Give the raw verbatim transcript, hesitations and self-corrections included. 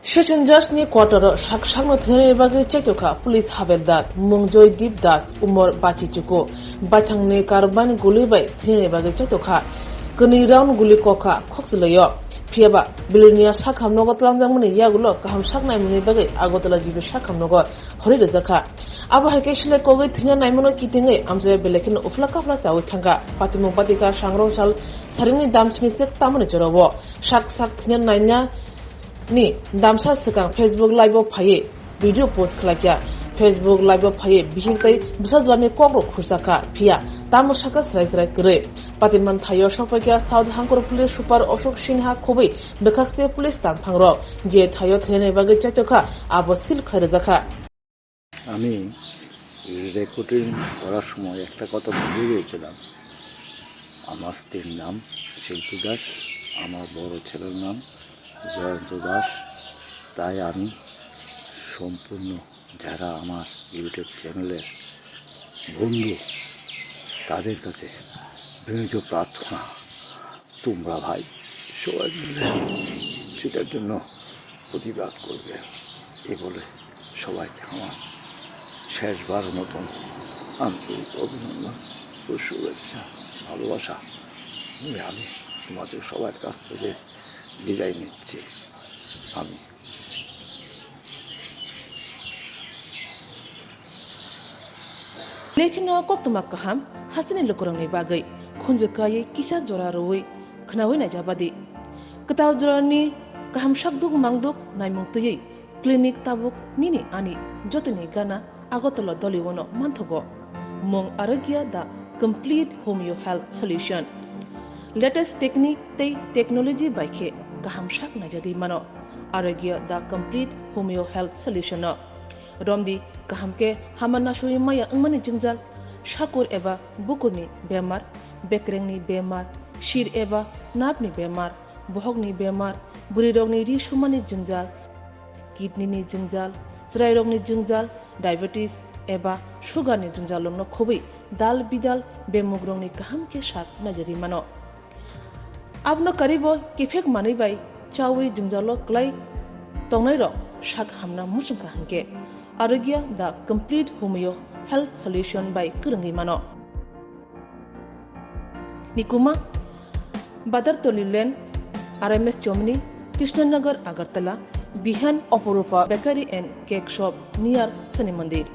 Session Judge ni quarter o sak sakno thwinani bagwi chaitokha police haberdar mung Joydeep Das, umor bachi chuku, baithangni carbine guli bai thwinani bagwi chaitokha. Kwnwi round guli kokha khokchwlaio. Phiyaba Bilonia sakhamnogo twlangjakmani yagulo kaham sak naimungni bagwi Agartala G B sakhamnogo hori rwjakha. Abo hai khe silai kogwi thwina naimano kitingwi amchaya belai kheno uphla kaphla chawi thangkha. Patimung patikha sangrong sal saringni damsini sek tamoni jorao. Sak sak thwina naina ni damsa swkang Facebook Live o phaiwi video post khlaikha. Facebook Live o phaiwi bihik tei bwsa jwlani kokrok khurjakha, phiya tamo sakha srai srai kwrwi. Patiman thaio sokphaikha South Hangkor Police Super Ashok Sinha khobwi bwkhakse police tangphangrok, je thaio thwinani bagwi chaitokha, abo seal khlai rwjakha. আমি রেকর্ডিং করার সময় একটা কথা ভুলে গিয়েছিলাম। আমার স্ত্রীর নাম শিল্পী দাস, আমার বড় ছেলের নাম জয়ন্ত দাস। তাই আমি সম্পূর্ণ যারা আমার ইউটিউব চ্যানেলের বন্ধু, তাদের কাছে বিনীত প্রার্থনা, তোমরা ভাই সবাই মিলে সেটার জন্য প্রতিবাদ করবে। এই বলে সবাইকে আমার শেষবার মতন আন্তরিক অভিনন্দন ও শুভেচ্ছা, ভালোবাসা নিয়ে আমি তোমাদের সবার কাছ থেকে বিদায় নিচ্ছি। আমি Lekhino koktwma kaham hasteni lukurokni bagwi khunju kaiwi kisa jora rwui khwnaui naijabadi. Kwtal jorani kaham sakduk mangduk naimung twiwi clinic tabuk nini ani jotoni gana Agartala Doliono manthogo. Mung Arogya the complete homeo health solution. Latest technique tei technology bai khe kaham sak naijagwi mano. Arogya the complete homeo health solution no. Romdi kaham khe hama nasui maya wngmani jwngjal, sakur eba bukurni bemar, bekrengni bemar, sir eba napni bemar, bohokni bemar, bwrwirokni ri sumani jwngjal, kidney ni jwngjal, chwrairokni jwngjal, diabetes eba sugar ni jwngjalrokno khobwi dal bidal bemugrokni kaham khe sak naijagwi mano. Abono karibo kiphek manwi bai chawi jwngjalo kwlai tongnairok sak hamna muchungkha hinkhe Arogya the complete homeo health solution bai kwrwngwi mano. Nikuma, Badartoli Lane, R M S Chomni, Krishnanagar, Agartala, Bihan, Oporupa Bakery and Cake Shop near Shani Mandir.